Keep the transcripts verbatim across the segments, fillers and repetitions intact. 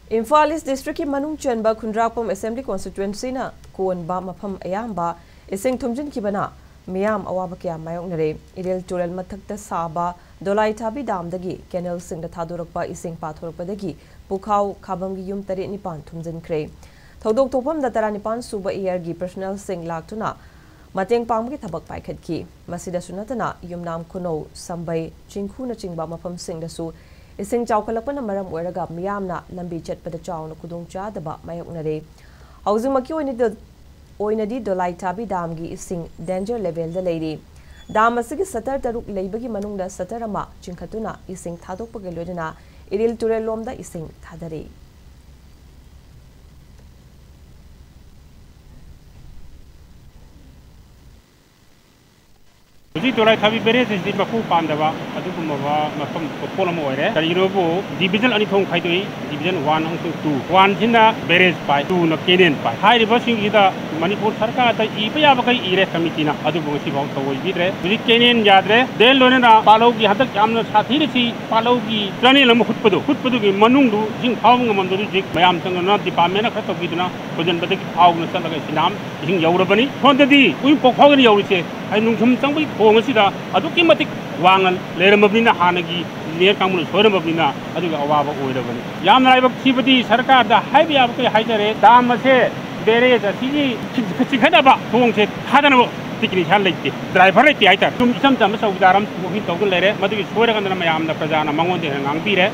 ꯏꯝꯐꯥꯜ ꯏꯁ ꯗꯤꯁꯇ꯭ꯔꯤꯛꯀꯤ ꯃꯅꯨꯡ ꯆꯟꯕ ꯈꯨꯟꯗ꯭ꯔꯥꯛꯄꯝ ꯑꯦꯁꯦꯝꯕ꯭ꯂꯤ ꯀꯣꯟꯁꯇꯤꯇ꯭ꯋꯦꯟꯁꯤꯅ ꯀꯣꯟꯕ ꯃꯐꯝ ꯑꯌꯥꯝꯕ ꯏꯁꯤꯡ ꯊꯨꯝꯖꯤꯟꯈꯤꯕꯅ ꯃꯤꯌꯥꯝ ꯑꯋꯥꯕ ꯀꯌꯥ ꯃꯥꯌꯣꯛꯅꯔꯦ꯫ ꯏꯔꯤꯜ ꯇꯨꯔꯦꯜ ꯃꯊꯛꯇ ꯁꯥꯕ ꯗꯣꯂꯥꯏꯊꯥꯕꯤ ꯗꯥꯝꯗꯒꯤ ꯀꯦꯅꯦꯜꯁꯤꯡꯗ ꯊꯥꯗꯣꯔꯛꯄ ꯏꯁꯤꯡ ꯄꯥꯊꯣꯔꯛꯄꯗꯒꯤ ꯄꯨꯈꯥꯎ ꯈꯥꯕꯝꯒꯤ ꯌꯨꯝ ꯇꯔꯦꯠ ꯅꯤꯄꯥꯟ ꯊꯨꯝꯖꯤꯟꯈ꯭ꯔꯦ꯫ ꯊꯧꯗꯣꯛ ꯊꯣꯛꯐꯝꯗ ꯇꯔꯥꯅꯤꯄꯥꯟ ꯁꯨꯕ ꯑꯦꯌꯔꯒꯤ ꯄꯔꯁꯅꯦꯜꯁꯤꯡ ꯂꯥꯛꯇꯨꯅ ꯃꯇꯦꯡ ꯄꯥꯡꯕꯒꯤ ꯊꯕꯛ ꯄꯥꯏꯈꯠꯈꯤ꯫ ꯃꯁꯤꯗꯁꯨ ꯅꯠꯇꯅ ꯌꯨꯝꯅꯥꯝ ꯈꯨꯅꯧ, ꯁꯝꯕꯩ, ꯆꯤꯡꯈꯨꯅꯆꯤꯡꯕ ꯃꯐꯝꯁꯤꯡꯗꯁꯨ ꯏꯁꯤꯡ ꯆꯥꯎꯈꯠꯂꯛꯄꯅ ꯃꯔꯝ ꯑꯣꯏꯔꯒ ꯃꯤꯌꯥꯝꯅ ꯂꯝꯕꯤ ꯆꯠꯄꯗ ꯆꯥꯎꯅ ꯈꯨꯗꯣꯡꯆꯥꯗꯕ ꯃꯥꯌꯣꯛꯅꯔꯦ꯫ ꯍꯧꯖꯤꯛꯃꯛꯀꯤ ꯑꯣꯏꯅꯗꯤ, ꯑꯣꯏꯅꯗꯤ ꯗꯣꯂꯥꯏꯊꯥꯕꯤ ꯗꯥꯝꯒꯤ ꯏꯁꯤꯡ ꯗꯦꯟꯖꯔ ꯂꯦꯚꯦꯜꯗ ꯂꯩꯔꯤ꯫ ꯗꯥꯝ ꯑꯁꯤꯒꯤ ꯁꯇꯔ ꯇꯔꯨꯛ ꯂꯩꯕꯒꯤ ꯃꯅꯨꯡꯗ ꯁꯇꯔ ꯑꯃ ꯆꯤꯡꯈꯠꯇꯨꯅ ꯏꯁꯤꯡ ꯊꯥꯗꯣꯛꯄꯒ ꯂꯣꯏꯅꯅ ꯏꯔꯤꯜ ꯇꯨꯔꯦꯜ ꯂꯣꯝꯗ ꯏꯁꯤꯡ ꯊꯥꯗꯔꯤ꯫ ꯍꯧꯖꯤꯛ ꯗꯣꯂꯥꯏꯊꯥꯕꯤ ꯕꯦꯔꯦꯖ ꯑꯁꯤꯗꯤ ꯃꯄꯨ ꯄꯥꯟꯗꯕ ꯑꯗꯨꯒꯨꯝꯂꯕ ꯃꯐꯝ ꯃꯐꯣꯟ ꯑꯃ ꯑꯣꯏꯔꯦ꯫ ꯀꯔꯤꯒꯤꯅꯣꯕꯨ ꯗꯤꯕꯤꯖꯟ ꯑꯅꯤ ꯊꯣꯛꯅ ꯈꯥꯏꯗꯣꯛꯏ, ꯗꯤꯕꯤꯖꯟ ꯋꯥꯟ ꯑꯃꯁꯨꯡ ꯇꯨ꯫ ꯋꯥꯟꯁꯤꯅ ꯕꯦꯔꯦꯖ ꯄꯥꯏ, ꯇꯨꯅ ꯀꯦꯅꯦꯜ ꯄꯥꯏ꯫ ꯍꯥꯏꯔꯤꯕꯁꯤꯡꯁꯤꯗ ꯃꯅꯤꯄꯨꯔ ꯁꯔꯀꯥꯔꯗ ꯏꯕ ꯌꯥꯕꯈꯩ ꯏꯔꯦ ꯀꯃꯤꯇꯤꯅ, ꯑꯗꯨꯕꯨ ꯉꯁꯤꯐꯥꯎ ꯇꯧꯑꯣꯏꯕꯤꯗ꯭ꯔꯦ꯫ ꯍꯧꯖꯤꯛ ꯀꯦꯅꯦꯜ ꯌꯥꯗ꯭ꯔꯦ, ꯗꯦꯟ ꯂꯣꯏꯅꯅ ꯄꯥꯠꯂꯧꯒꯤ ꯍꯟꯗꯛ ꯌꯥꯝꯅ ꯁꯥꯊꯤꯔꯤꯁꯤ ꯄꯥꯠꯂꯧꯒꯤ ꯇꯅꯦꯜ ꯑꯃ ꯍꯨꯠꯄꯗꯣ, ꯍꯨꯠꯄꯗꯨꯒꯤ ꯃꯅꯨꯡꯗꯨ ꯏꯁꯤꯡ ꯐꯥꯎꯕ ꯉꯝꯃꯝꯗꯕꯗꯨ ꯍꯧꯖꯤꯛ ꯃꯌꯥꯝ ꯆꯪꯗꯅ ꯗꯤꯄꯥꯔꯠꯃꯦꯟꯅ ꯈꯔ ꯇꯧꯕꯤꯗꯨꯅ ꯍꯣꯟꯖꯟꯕꯗꯒꯤ ꯐꯥꯎꯗꯨꯅ ꯆꯠꯂꯒ ꯏꯁꯤꯡ ꯗꯥꯝ ꯏꯁꯤꯡ ꯌꯧꯔꯕꯅꯤ꯫ ꯁꯣꯝꯗꯗꯤ ꯎꯔꯤꯄꯣꯛ ꯐꯥꯎꯗꯅ ꯌꯧꯔꯤꯁꯦ꯫ ꯍꯥꯏꯗꯤ ꯅꯨꯡꯊꯨꯝ ꯆꯪꯕꯒꯤ ꯈꯣꯡ ꯑꯁꯤꯗ ꯑꯗꯨꯛꯀꯤ ꯃꯇꯤꯛ ꯋꯥꯡꯅ ꯂꯩꯔꯝꯃꯕꯅꯤꯅ, ꯍꯥꯟꯅꯒꯤ ꯏꯟꯖꯤꯅꯤꯌꯔ ꯀꯥꯡꯕꯨꯅ ꯁꯣꯏꯔꯝꯃꯕꯅꯤꯅ ꯑꯗꯨꯒꯤ ꯑꯋꯥꯕ ꯑꯣꯏꯔꯕꯅꯤ꯫ ꯌꯥꯝꯅ ꯂꯥꯏꯕꯛ ꯊꯤꯕꯗꯤ ꯁꯔꯀꯥꯔꯗ ꯍꯥꯏꯕ ꯌꯥꯕ ꯀꯩ ꯍꯥꯏꯖꯔꯦ, ꯗꯥꯝ ꯑꯁꯦ ꯕꯦꯔꯦꯖ ꯑꯁꯤꯒꯤ ꯆꯤꯡ-, ꯆꯤꯡꯈꯠꯅꯕ ꯊꯣꯡꯁꯦ ꯊꯥꯗꯅꯕ ꯇꯦꯛꯅꯤꯁꯤꯌꯥꯟ ꯂꯩꯇꯦ, ꯗ꯭ꯔꯥꯏꯚꯔ ꯂꯩꯇꯦ ꯍꯥꯏꯇꯥꯔꯦ꯫ ꯁꯨꯝ ꯏꯆꯝ ꯆꯝꯕ ꯆꯧꯀꯤꯗꯥꯔ ꯑꯃ ꯊꯕꯛ ꯇꯧꯗꯨꯅ ꯂꯩꯔꯦ꯫ ꯃꯗꯨꯒꯤ ꯁꯣꯏꯔꯀꯥꯟꯗꯅ ꯃꯌꯥꯝꯅ, ꯄ꯭ꯔꯖꯥꯅ ꯃꯉꯣꯟꯗ ꯍꯦꯟꯅ ꯉꯥꯡꯕꯤꯔꯦ꯫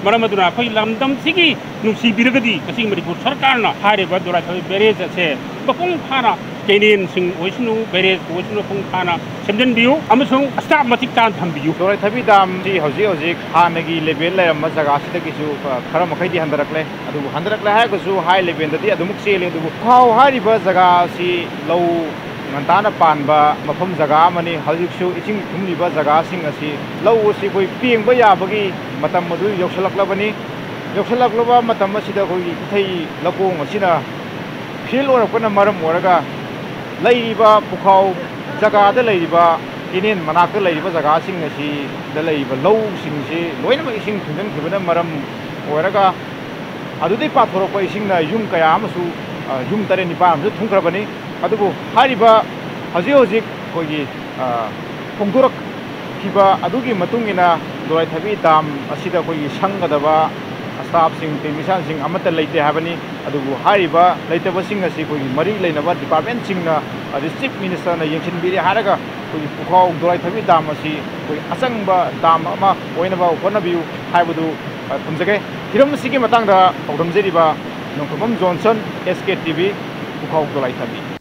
ꯃꯔꯝ ꯑꯗꯨꯅ ꯑꯩꯈꯣꯏ ꯂꯝꯗꯝꯁꯤꯒꯤ ꯅꯨꯡꯁꯤꯕꯤꯔꯒꯗꯤ ꯉꯁꯤ ꯃꯅꯤꯄꯨꯔ ꯁꯔꯀꯥꯔꯅ ꯍꯥꯏꯔꯤꯕ ꯗꯣꯂꯥꯏꯊꯥꯕꯤ ꯕꯦꯔꯦꯖ ꯑꯁꯦ ꯃꯄꯨꯡ ꯐꯥꯅ ꯀꯦꯅꯦꯜꯁꯤꯡ ꯑꯣꯏꯁꯅꯨ, ꯕꯦꯔꯦꯖ ꯑꯣꯏꯁꯅꯨ, ꯃꯄꯨꯡ ꯐꯥꯅ ꯁꯦꯝꯖꯤꯟꯕꯤꯌꯨ ꯑꯃꯁꯨꯡ ꯁ꯭ꯇꯥꯐ ꯃꯇꯤꯛ ꯆꯥꯅ ꯊꯝꯕꯤꯌꯨ꯫ ꯗꯣꯂꯥꯏꯊꯥꯕꯤ ꯗꯥꯝꯁꯤ ꯍꯧꯖꯤꯛ ꯍꯧꯖꯤꯛ ꯍꯥꯟꯅꯒꯤ ꯂꯦꯚꯦꯜ ꯂꯩꯔꯝꯕ ꯖꯒꯥꯁꯤꯗꯒꯤꯁꯨ, ꯑ, ꯈꯔ ꯃꯈꯩꯗꯤ ꯍꯟꯊꯔꯛꯂꯦ꯫ ꯑꯗꯨꯕꯨ ꯍꯟꯊꯔꯛꯂꯦ ꯍꯥꯏꯔꯒꯁꯨ ꯍꯥꯏ ꯂꯦꯚꯦꯜꯗꯗꯤ ꯑꯗꯨꯃꯛ ꯆꯦꯜꯂꯤ꯫ ꯑꯗꯨꯕꯨ ꯐꯥꯎ ꯍꯥꯏꯔꯤꯕ ꯖꯒꯥ ꯑꯁꯤ ꯂꯧ ꯉꯟꯇꯥꯅ ꯄꯥꯟꯕ ꯃꯐꯝ ꯖꯒꯥ ꯑꯃꯅꯤ꯫ ꯍꯧꯖꯤꯛꯁꯨ ꯏꯁꯤꯡ ꯊꯨꯝꯂꯤꯕ ꯖꯒꯥꯁꯤꯡ ꯑꯁꯤ, ꯂꯧ ꯑꯁꯤ ꯑꯩꯈꯣꯏ ꯄꯦꯡꯕ ꯌꯥꯕꯒꯤ ꯃꯇꯝ ꯑꯗꯨ ꯌꯧꯁꯤꯜꯂꯛꯂꯕꯅꯤ꯫ ꯌꯧꯁꯤꯜꯂꯛꯂꯕ ꯃꯇꯝ ꯑꯁꯤꯗ ꯑꯩꯈꯣꯏꯒꯤ ꯏꯊꯩ ꯂꯧꯈꯣꯡ ꯑꯁꯤꯅ ꯐꯦꯜ ꯑꯣꯏꯔꯛꯄꯅ ꯃꯔꯝ ꯑꯣꯏꯔꯒ ꯂꯩꯔꯤꯕ ꯄꯨꯈꯥꯎ ꯖꯒꯥꯗ ꯂꯩꯔꯤꯕ, ꯀꯦꯅꯦꯜ ꯃꯅꯥꯛꯇ ꯂꯩꯔꯤꯕ ꯖꯒꯥꯁꯤꯡ ꯑꯁꯤꯗ ꯂꯩꯔꯤꯕ ꯂꯧꯁꯤꯡꯁꯤ ꯂꯣꯏꯅꯃꯛ ꯏꯁꯤꯡ ꯊꯨꯝꯖꯤꯟꯈꯤꯕꯅ ꯃꯔꯝ ꯑꯣꯏꯔꯒ ꯑꯗꯨꯗꯒꯤ ꯄꯥꯊꯣꯔꯛꯄ ꯏꯁꯤꯡꯅ ꯌꯨꯝ ꯀꯌꯥ ꯑꯃꯁꯨ, ꯑ, ꯌꯨꯝ ꯇꯔꯦꯠ ꯅꯤꯄꯥꯜ ꯑꯃꯁꯨ ꯊꯨꯝꯈ꯭ꯔꯕꯅꯤ꯫ ꯑꯗꯨꯕꯨ ꯍꯥꯏꯔꯤꯕ ꯍꯧꯖꯤꯛ ꯍꯧꯖꯤꯛ ꯑꯩꯈꯣꯏꯒꯤ, ꯑ, ꯐꯣꯡꯗꯣꯔꯛꯈꯤꯕ ꯑꯗꯨꯒꯤ ꯃꯇꯨꯡ ꯏꯟꯅ ꯗꯣꯂꯥꯏꯊꯥꯕꯤ ꯗꯥꯝ ꯑꯁꯤꯗ ꯑꯩꯈꯣꯏꯒꯤ ꯁꯪꯒꯗꯕ staffꯁꯤꯡ, technicianꯁꯤꯡ ꯑꯃꯠꯇ ꯂꯩꯇꯦ ꯍꯥꯏꯕꯅꯤ꯫ ꯑꯗꯨꯕꯨ ꯍꯥꯏꯔꯤꯕ ꯂꯩꯇꯕꯁꯤꯡ ꯑꯁꯤ ꯑꯩꯈꯣꯏꯒꯤ ꯃꯔꯤ ꯂꯩꯅꯕ departmentꯁꯤꯡꯅ, ꯑꯗꯩ Chief Ministerꯅ ꯌꯦꯡꯁꯤꯟꯕꯤꯔꯦ ꯍꯥꯏꯔꯒ ꯑꯩꯈꯣꯏꯒꯤ ꯄꯨꯈꯥꯎ ꯗꯣꯂꯥꯏꯊꯥꯕꯤ ꯗꯥꯝ ꯑꯁꯤ ꯑꯩꯈꯣꯏ ꯑꯆꯪꯕ ꯗꯥꯝ ꯑꯃ ꯑꯣꯏꯅꯕ ꯍꯣꯠꯅꯕꯤꯌꯨ ꯍꯥꯏꯕꯗꯨ, ꯑ, ꯊꯝꯖꯒꯦ꯫ ꯍꯤꯔꯝ ꯑꯁꯤꯒꯤ ꯃꯇꯥꯡꯗ ꯄꯥꯎꯗꯝꯖꯔꯤꯕ ꯅꯣꯡꯊꯣꯝꯕꯝ ꯖꯣꯟꯁꯟ, SKTV, ꯄꯨꯈꯥꯎ ꯗꯣꯂꯥꯏꯊꯥꯕꯤ꯫